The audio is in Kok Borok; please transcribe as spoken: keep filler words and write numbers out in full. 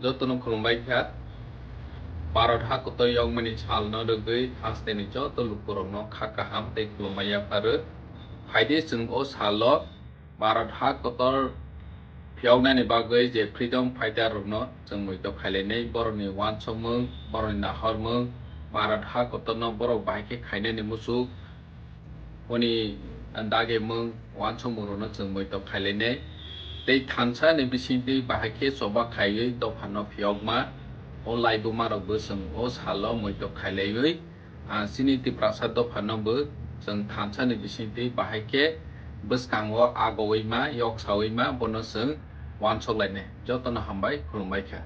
Jotono khulumbai kha. Bharat ha kotor yokmani salno rwgwi hasteni joto lukurokno kha kaham tei khulumma yapharwi. Phaidi chwng o salo Bharat ha kotor phiyoknani bagwi je freedom fighter rokno chwng muitok khailainai, borokni uansukmung, borokni nahormung, Bharat ha kotorno borok bahai khe khainani muchuk, oni dagimung, uansukmungrokno chwng muitok khailainai. Tei thansa ni bisingtwi bahai khe choba khaiwi dophano phiyokma, o laibumarokbo chwng o salo muitok khailaiwi, ah, chini Tiprasa dophano bo chwng thansa ni bisingtwi bahai khe bwskango agowi ma, yok sawi ma, bono chwng uansuk lainai. Jotono hambai, khulumbai kha.